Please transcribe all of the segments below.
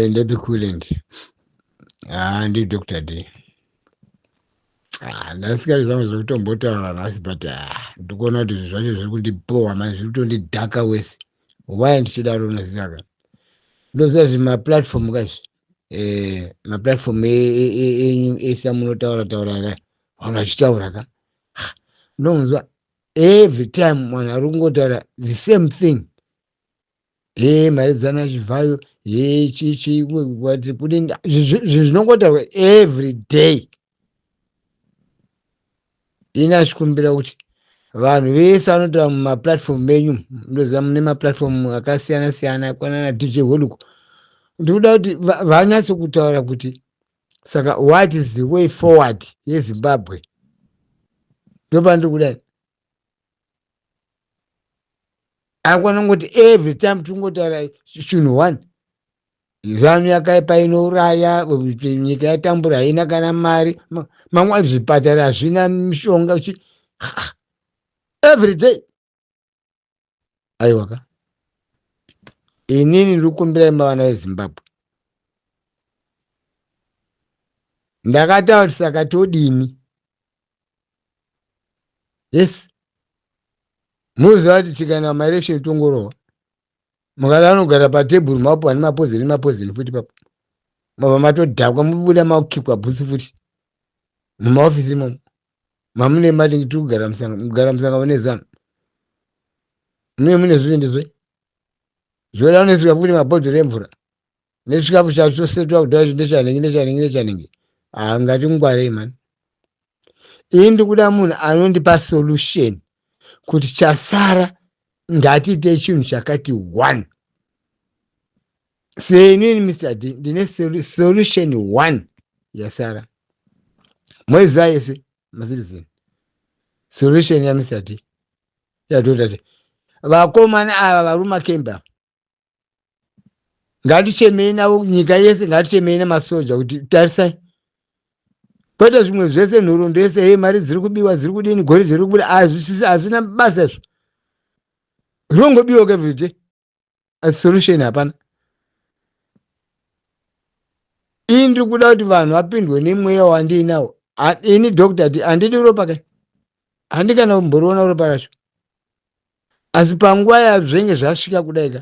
Ndepi Cooland. Ah, ndi Dr. D. Ah, ndasikati zvangu zvekutombotaura nhasi, but ah, ndikuona kuti zvinhu zvacho zviri kundibhowa manje, zviri kutondidhaka wese. Why ndichidaro unoziva ka? Ndoziva zvimaplatform ka izvi. Maplatform enyu ese amunotaura taura ka, vanhu vachitaura ka. Ndonzwa every time munhu ari kungotaura the same thing. He mari dzana Chivhayo, he chichi kwati kudini, zvinhu zvinongotaurwa every day. Ini achikumbira kuti vanhu vese vanotaura mumaplatform menyu, ndoziva mune maplatform akasiyana siyana kwanana DJ Holuko, ndikuda kuti vanyatso kutaura kuti saka what is the way forward yeZimbabwe. Ndopandiri kudai akwana ngoti every time tingotaura chinhu one, Zanu yakaipa, inouraya, nyika yatambura, haina kana mari, mamwe zvipatara hazvina mishonga, every day. Aiwa ka, inini ndiri kukumbirai mavana veZimbabwe, ndakataura kuti saka todini? Yes, muziva kuti tikaenda maelection tongorohwa, mukada anogara patebhuru mapuwa nemapozeni nemapozeni futi papo mabva matodhakwa, mubuda makukikwa bhutsu futi mumaofisi imomo mamune mati tiri kugara musanga, kugara musanga nezano mune mune zvivindi zve zvoda unoisirwa futi mabhodhoro emvura nechikafu chachosetwa kudhara ndechanenge nechanenge nechanenge. Ah, ngatingwarei mani. Ini ndikuda munhu anondipa solution kuti chasara ngatiite chinhu chakati one. Seinini Mr D ndine solution one yasara, moiziva yese macitizen. Solution yaMr D yatotati vakomana ava varuma kemba, ngatichemei navo, nyika yese ngatichemei nemasoja kuti tarisai, kwete zvimwe zvese, nhoroondo yese, hei mari dziri kubiwa, dziri kudini, goridhe riri kubuda, hazvina basa izvo, rinongobiwa everyday, asi solution hapana. Ini ndiri kuda kuti vanhu vapindwe nemweya wandiinawo ini Dr D. Handidi ropa kai, handi kana kumboriona ropa racho, asi panguva yazvenge zvasvika kudai ka,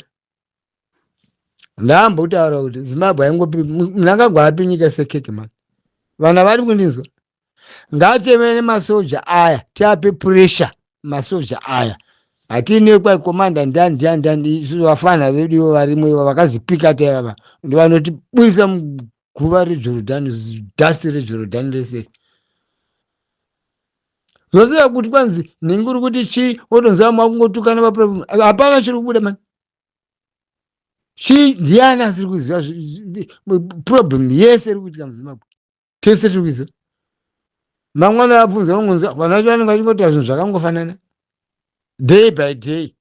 ndambotaura kuti Zimbabwe haingopi Mnangagwa api nyika sekeke mani. Vana vari kundinzwa, ngatemene masoja aya, tiape pressure masoja aya. Hatine kwai komanda ndiani ndiani ndiani, isusu vafana vedu ivo varimo ivo vakazvipikata ivava ndovanotibudisa muguva reJorodhani, dhasi reJorodhani rese. Zvosiya kuti kwanzi nhingi uri kuti chii, wotonziva makungotukana, vaproblem hapana chiri kubuda mani. Chii, ndiani asiri kuziva problem yese iri kuitika muZimbabwe? Tese tiri kuziva. Mangwana abvunza unongonzwa vanhu vacho vanenge vachingotaura zvinhu zvakangofanana day by day.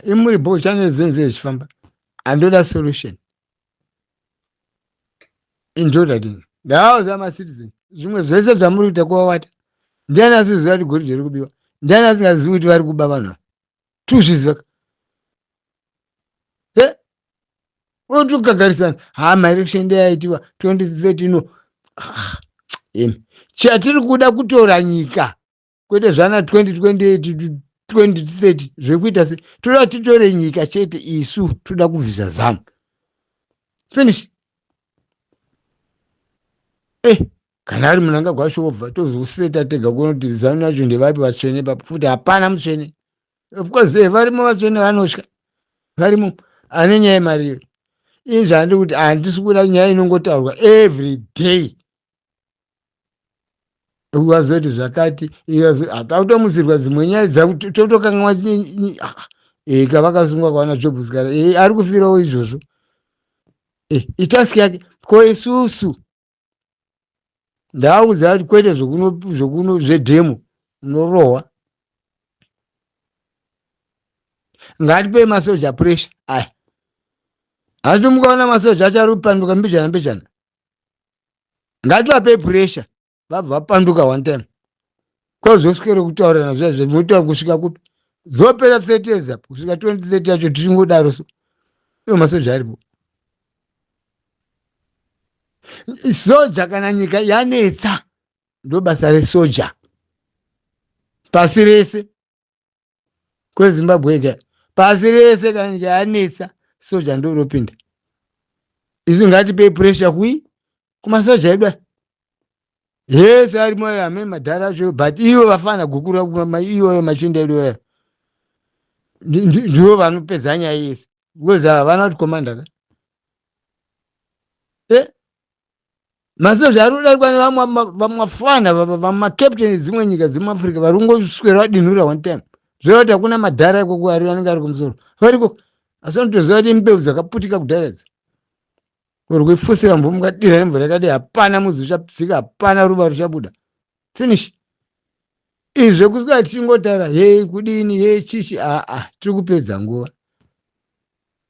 Imuri bo channel zenze zvichifamba, andoda solution indoda dini? Ndauza macitizen zvimwe zvese zvamuri kuita kuwawata. Ndiani asiziva kuti goridhe riri kubiwa? Ndiani asingazivi kuti vari kuba vanhu ava? Tuzviziva e otokagarisana. Ha, maelection ndeyaitiwa 2013 no. Imi, chatiri kuda kutora nyika, kwete zvana 2028 2030 zvekuita se. Toda titore nyika chete isu, toda kubvisa ZANU, finish. Kana ari Mnangagwa wacho wobva tozoseta tega kuona kuti ZANU yacho ndevapi vatsvene papo futi. Hapana mutsvene, of course. Varimo vatsvene vanotya, varimo ane nyaya yemari iyo. Ini zvandiri kuti handisi kuda nyaya inongotaurwa every day, wazoti zvakati, takutomusirwa dzimwe nyaya totokanganwa. Eka vakasungwa kwaana Job Sikhala, ari kufirawo izvozvo, itask yake. Ko isusu ndaudza kuti kwete zvokuno zvedhemo, unorohwa. Ngatipei masoja pressure aya. Hati mukaona masoja acho ari kupanduka mbijana mbijana, ngativapei pressure vabva vapanduka one time. Kwazoswere kutaurana zviya zvinotaura kusvika kupi? Zopera 30 years apo, kusvika 2030 yacho tichingodaro. So Iwo masoja aripo. Soja kana nyika yanetsa ndobasa resoja pasi rese kweZimbabwe yega, pasi rese kana nyika yanetsa soja ndoropinda. Isu ngatipei pressure kui kumasoja edu aya yese arimo ayo amene madhara acho, but ivo vafana gukura iyoyo machinda edu aya ndivo vanopedza nyaya yese because havana kuti komanda ka eh? Masoja ari kudarikwa nevamwafana vamacaptain dzimwe nyika dzemuAfrica vari kungoswera vadinhura one time. Zvoreva kuti hakuna madhara ikoko ari anenge ari kumusoro variko, asi vanotoziva kuti mbeu dzakaputika kudhara idzi uri kuifusira mvura mukadira nemvura yakadii, hapana mudzi uchadzika, hapana ruva richabuda, finish. Izvi zvekuswera tichingotaura hei kudini hei chichi, aa, tiri kupedza nguva.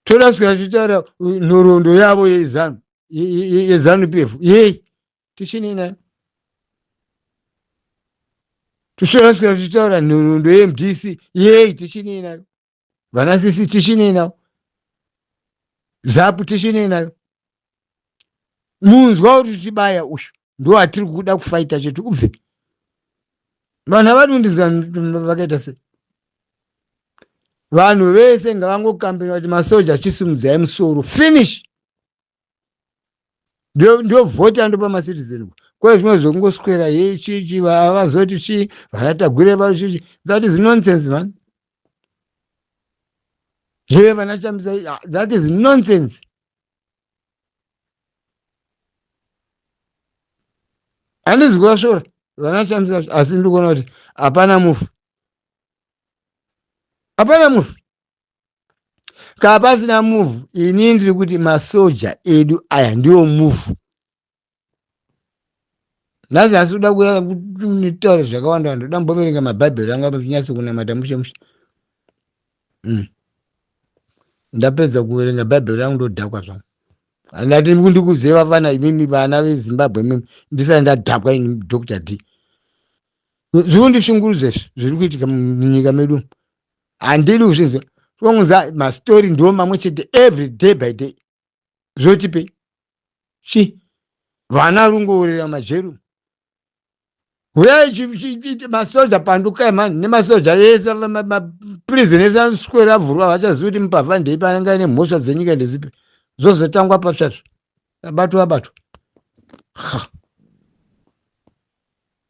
Toda kuswera tichitaura nhoroondo yavo yeZanu, yeZanu PF yei tichinei nayo? Tiswera swera tichitaura nhoroondo yeMDC yei tichinei nayo? Vana sisi tichinei nayo? ZAPU tichinei nayo? Munzwa uri tichibaya uyu ndo atiri kuda kufaita chetu ubve. Vanhu havadi kundiziva vakaita sei. Vanhu vese ngavangokambira kuti masoja chisimudzai musoro, finish. Ndio vhoti andopa macitizen kwe zvimwe zvekungoswera ye chichi vazoti chi vana Tagwire vari chichi, that is nonsense, man. Ye vana Chamisa, that is nonsense. Handizi kuvasvora vana Chamisa, asi ndiri kuona kuti hapana mufu, hapana mufu. Kana pasina move, ini ndiri kuti masoja edu aya ndiwo move. Nhasi hasi kuda kuya kutaura zvakawanda wanda, ndoda mboverenga mabhaibheri angu apa tinyatso kunamata mushe mushe. Ndapedza kuverenga bhaibheri rangu ndodhakwa zvangu. Ndati ndikuzive vafana imimi vana veZimbabwe imimi ndisati ndadhakwa ini Dr D. Zviri kundishungurudza izvi zviri kuitika munyika medu. Handidi kuzvinzwa. Tinongonzwa mastori ndiwo mamwe chete every day by day. Zvotipei? Chi? Vana rungoorera majeru. Huyai masoja pandukai mani nemasoja ese maprison ese anoswera avhurwa vachaziva kuti mupavha ndeipi anenge aine mhosva dzenyika ndezipi. Zvozotangwa patsvazvo. Abatwa abatwa. Ha.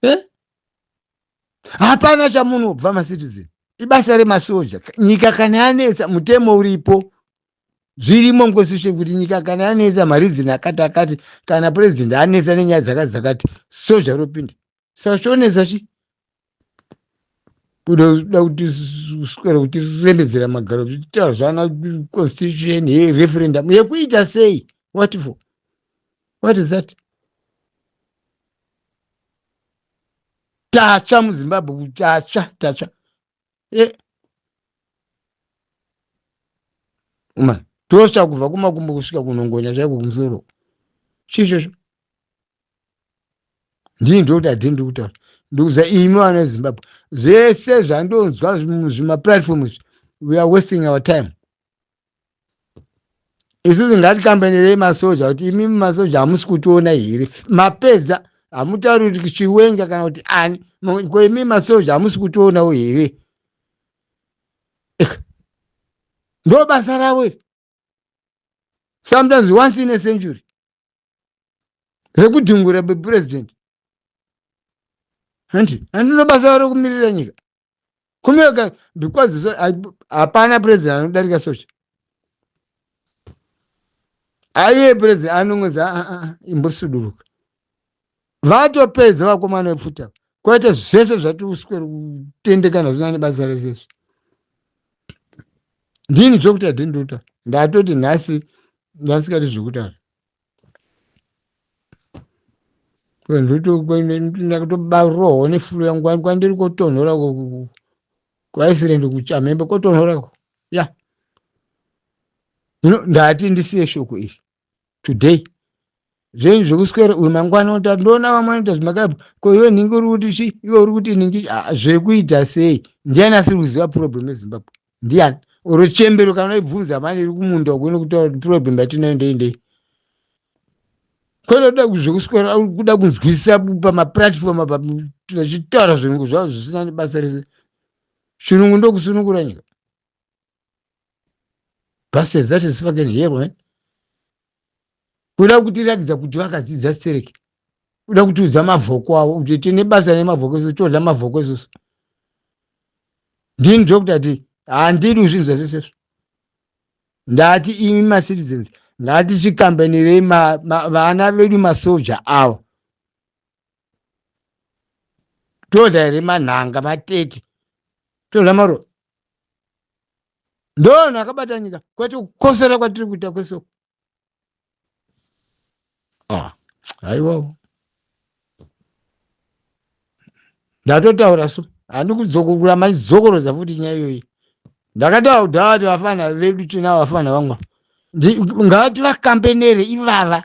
Eh? Hapana chamunobva macitizen. Ibasa remasoja. Nyika kana yanetsa mutemo uripo. Zvirimo muconstitution kuti nyika kana yanetsa mareason akati akati, kana president anetsa nenyaya dzakati dzakati, soja ropinda. Saka chonetsa chi? Kuda kuti uswere kuti rembedzera magaro zvitaura zvana constitution ye referendum yekuita sei? What for? What is that? Tatsva muZimbabwe, tatsva, tatsva. Man, tosva kubva kumakumbo kusvika kunongonya chaiko kumusoro. Chichosho. Ndini ndokuti adini ndiri kutaura. Ndikuza imi vana veZimbabwe. Zvese zvandonzwa zvimaplatform izvi, we are wasting our time. Isusu ngatikambanirei masoja kuti imimi masoja hamusi kutiona here? Mapedza hamutauri kuti Chiwenga kana kuti ani. Ko imimi masoja hamusi kutionawo here? Ndo basa ravo iri. Sometimes once in a century. Rekudhingura president. Handi, handino basa rekumirira nyika. Kumira because hapana president anodarika soja. Aiye president anongonzi imbosuduruka. Vatopedza vakomana vepfuta. Kwete zvese zvatiri kuswera kutendekana zvina nebasa rese izvi. Ndini dzokuti adhinduta. Ndatoti nhasi ndasikati zvekutaura. Ndakatobarohwa nefulu yangu kwandiri kotonhora kuIceland kuchamhembe kotonhora ya. Ndati ndisiye shoko iri today. Zvenyu zvekuswera uyu mangwana unoita ndoona vamwe vanoita zvimakabho. Ko iwe nhingi uri kuti chi iwe uri kuti nhingi zvekuita sei? Ndiani asiri kuziva problem yeZimbabwe? Ndiani? Oro chembero kana uibvunza mani iri kumunda uko inokutaura kuti problem yatinayo ndei ndei. Kwete kuda zvekuswera kuda kunzwisisa pamaplatform apa vachitaura zvirungu zvavo zvisina nebasa rese. Chirungu ndokusunungura nyika. Bastards, that is fucking hell, man. Kuda kutirakidza kuti vakadzidza stereki. Kuda kutiudza mavhoko avo kuti tine basa nemavhoko isusu todya mavhoko isusu. Ndini doctor ti handidi kuzvinzwa zvese izvo. Ndati imi macitizens ngatichikambenirei vana vedu masoja avo. Todya here manhanga matete. Todya maro. Ndonhu akabata nyika kwete kukosera kwatiri kuita kwese uku. Ah, haiwawo. Ndatotaura so handi kudzokorora maidzokorodza futi nyaya iyoyi. Ndakataura kudhara kuti vafana vedu tinavo vafana vangu ngati vakambenere ivava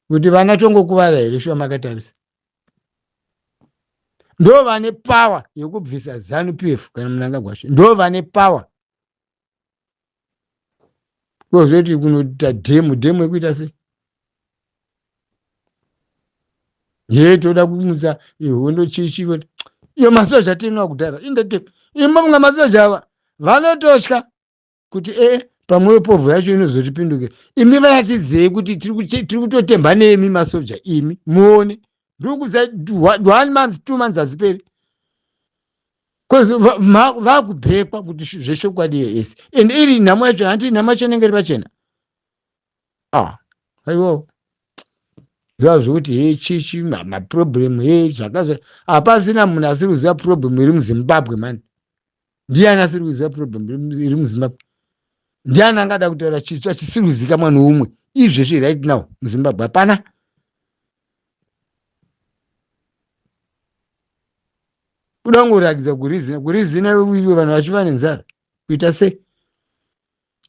kuti vana tongokuvara here shuwa makatarisa ndo vane power yekubvisa zanu pf kana Mnangagwa ndo vane power kozoti kunoita dhemu dhemu yekuita sei ye toda kumutsa ihondo chichi iyo masoja tinoa kudhara indete imba munga masoja ava vanototya kuti ee eh, pamwe povho yacho inozotipindukira imi varatidzei kuti tiri kutotemba nemi masoja imi muone ndikuza one month two months haziperi bcause vakubhekwa kuti zveshokwadi yese and iri nhamo yacho hanti nhamo yacho inenge iri pachena ah aiwa zviva zvekuti he chichi maproblem he zvakazva hapasina munhu asiri kuziva problem iri muzimbabwe mani ndiani asiri kuziva problem iri muzimbabwe ndiani angada kutaura chitsva chisiri kuzikamwa noumwe izvezvi right now muzimbabwe hapana kuda kungorakidza kurizina kurizina iwe vanhu vachiva nenzara kuita sei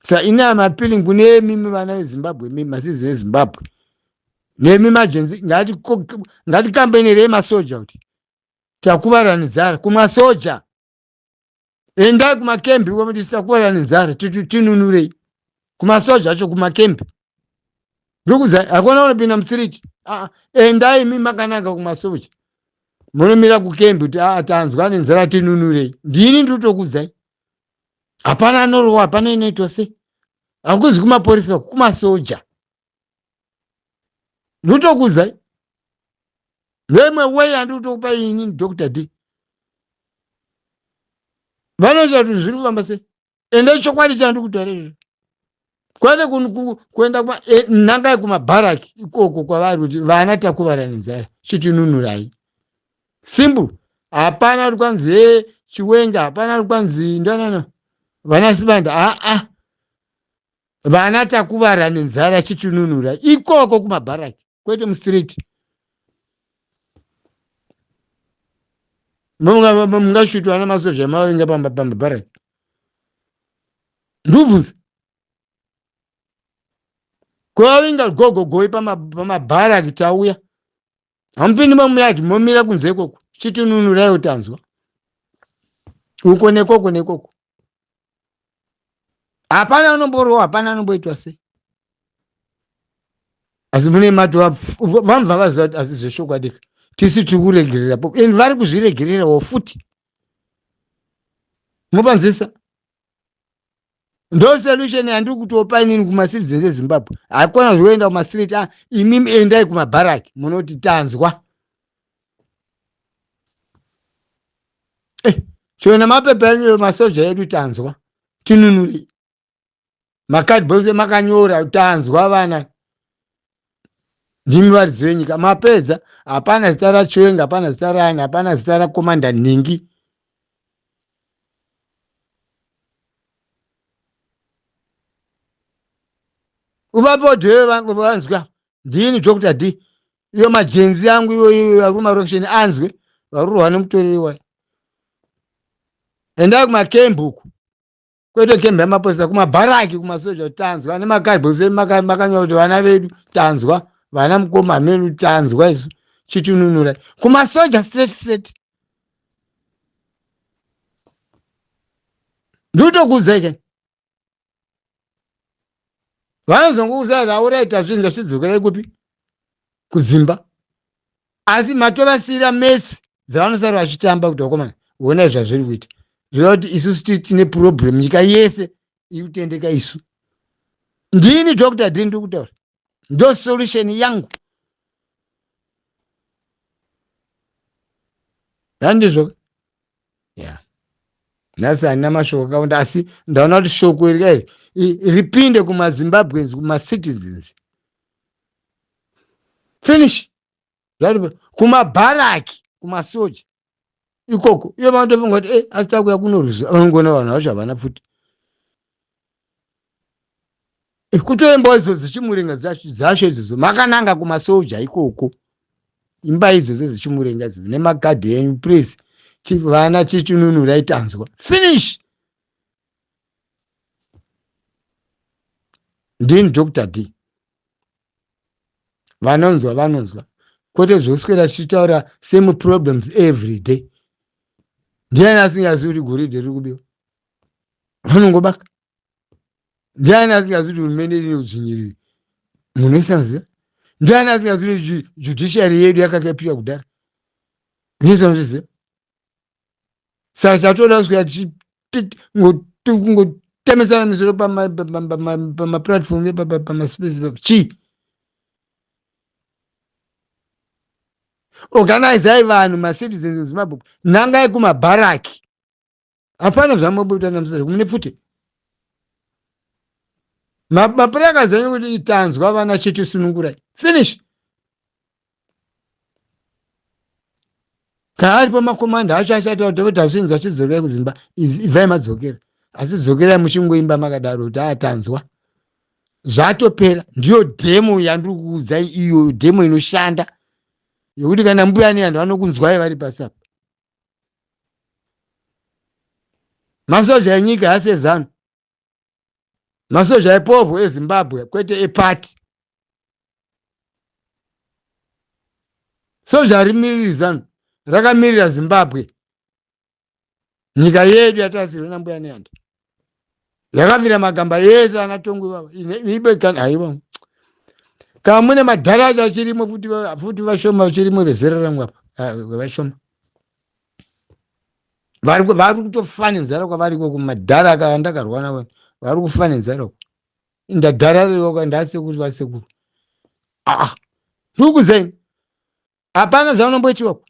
sa ini am appealing kune mimi vana vezimbabwe mimi masizi ezimbabwe nemi majenzi ngatikambenerei masoja kuti takuvara nenzara kumasoja endai kumakembi kuti takuvara nenzara tinunurei kumasoja acho kumakembi ndikuza hakuna unopinda musiriti ah, endai imi makanaka kumasoja munomira kukembi kuti aa ah, tanzwa nenzara tinunurei ndini ndinotokudzai hapana anorohwa hapana inoitwa sei hakuzi kumaporisa kumasoja ndinotokudzai ndoimwe way yandikutokupa ini dr d vanoita kuti zviri kufamba sei ende chokwadi chandiri kutaura izvo kwete kuenda e, nangai kumabharaki ikoko kwavari kuti vana takuvara nenzara chitinunurai simple hapana kuti kwanzi he chiwenga hapana kuti kwanzi ndanana vana sibanda aa vana takuvara nenzara chitinunura ikoko kumabharaki kwete mustreet mungashutwa namasoja mavenga pamabharaki ndubvunza kwavinga gogogoi pamabharaki tauya hamupindi mamuyadhi momira kunze ikoko chitinunurai utanzwa uko nekoko nekoko hapana anomborowa hapana anomboitwa sei asi mune mati vanhu vavaziva kuti asi zveshokwadika tisi tiri kuregerera po and vari kuzviregererawo futi mopanzisa ndo solution yandiri kutopa inini kumacitizens ezimbabwe hakona zvekuenda kumastreet ah, imimi endai kumabharaki munoti tanzwa eh, chiona mapepa enyu masoja edu tanzwa tinunuri makadbose makanyora tanzwa vana ndimi varidzi venyika mapedza hapana zita rachiwenga hapana zita raani hapana zita rakomanda nhingi uvapo dhewe vanzwa ndini dr d iyo majenzi angu iyoyo ari kumarokisheni anzwe varurohwa nemutoriri wayo endai kumakembi uku kwete kembi yamapurisa kumabharaki kumasoja tanzwa nemakadhibhokisi makanyora kuti vana vedu tanzwa vana mukoma menu tanzwa isu chitinunura kumasoja straight straight Ndikutokuudzai kani. Vanozongokuudzai kuti auraita zvinhu zvachidzokerai kupi? Kudzimba. Asi matovasiira metsi dzavanosara vachitamba kuti vakomana honai zvazviri kuita. Zvoreva kuti isusu tine problem nyika yese iri kutendeka isu. Ndini Dr. D ndiri kutaura. Ndo solution yangu. Handizvo? Yeah. Nhasi handina mashoko akawanda asi ndaona kuti shoko iri kai ripinde kumaZimbabweans, kumacitizens. Finish. Kumabharaki, kumasoja ikoko. Ivo vanotofunga kuti eh, asi takuya kunorwisa vanongoona vanhu vacho havana pfuti. Eh, kutoimbawo idzo dzichimurenga dzacho idzodzo makananga kumasoja ikoko. Imba idzodzo dzichimurenga idzodzo nemagadhi enyu please. Vana chichinunurai tanzwa. Finish. Ndini Dr. D. Vanonzwa vanonzwa. Kwete zvoswera tichitaura same problems every day. Ndiani asingazivi kuti goridhe riri kubiwa? Vanongobaka. Ndiani asingazivi kuti hurumende ine udzvinyiriri? Munhu wese anoziva. Ndiani asingazivi kuti judiciary yedu yakakapiwa kudhara? Wese anozviziva. Saka chatoda kuswera tichingotemesana misoro pamaplatform pamaspace chii? Organizai vanhu macitizens eZimbabwe, nangai kumabharaki. Hapana zvamobuda namusoro mune pfuti. Mapurakazi enyu kuti tanzwa vana chete sunungurai. Finish. Kana aripo makomanda acho achataura kuti tazvinzwa chidzokerai kudzimba ibvai madzokera. Asi dzokerai muchingoimba makadaro kuti atanzwa. Zvatopera. Ndiyo demo yandiri kuudzai iyo demo inoshanda. Yokuti kana mbuya nevanhu vanokunzwai vari pasi apa. Masoja enyika haasi eZANU. Masoja epovho eZimbabwe kwete epati. Soja harimiriri ZANU, rakamirira Zimbabwe. Nyika yedu yatasirwa nambuya Nehanda. Yakafira magamba yese anatongwe baba. Ibe kana haiwa. Kana mune madhara acho achirimo futi futi vashoma vachirimo vezera rangu apa. Ah, vashoma. Vari vari kutofa nenzara kwavari ikoko madhara akandakarwa navo. Vari kufa nenzara uko. Ndadhara riko ndasekuru vasekuru. Ah. Ndikuzeni. Hapana zvaunomboitiwa.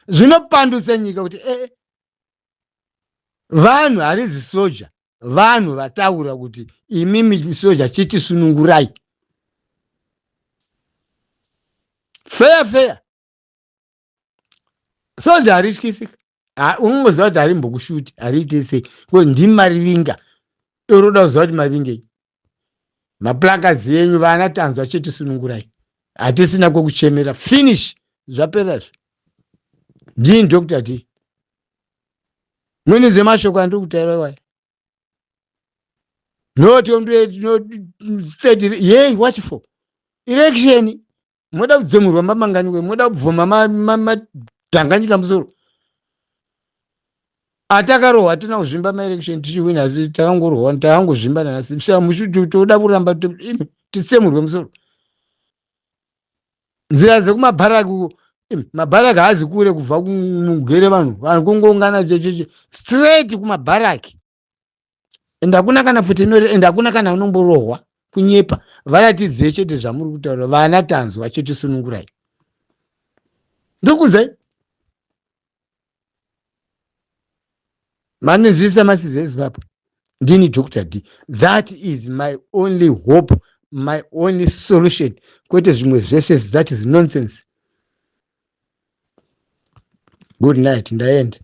Zvinopandutsa nyika kuti eh vanhu harizi soja vanhu vataura kuti imimi soja chitisunungurai. Fair fair. Soja harityisika. Unongoziva kuti harimbokushuti hariite sei ko ndimi marivinga uroda kuziva kuti mavingei. Maplakazi enyu vana tanzwa chitisunungurai. Hatisina kwekuchemera. Finish. Zvapera izvo. Ndini Dr. D. Mwini dzemashoko andiri kutaura iwaya. Not on the third, yay, what for? Election. Moda kudzemurwa mamangani we, moda kubvuma madhanganyika musoro. Atakarohwa hatina kuzvimba maelection tichiwina asi takangorohwa takangozvimba nanhasi. Saka muchiti toda kuramba tisemurwe musoro. Nzira dzekumabharaki uko, mabharaki haazi kure kubva kumugere vanhu, vanhu kungoungana checheche straight kumabharaki. Ende hakuna kana pfuti inori, ende hakuna kana unomborohwa kunyepa. Varatidzei chete zvamuri kutaura, vana tanzwa chete sunungurai. Ndikuzai. Manizisa masize eZimbabwe. Ndini Dr. D. That is my only hope, my only solution. Kwete zvimwe zvese, that is nonsense. Good night, ndaenda.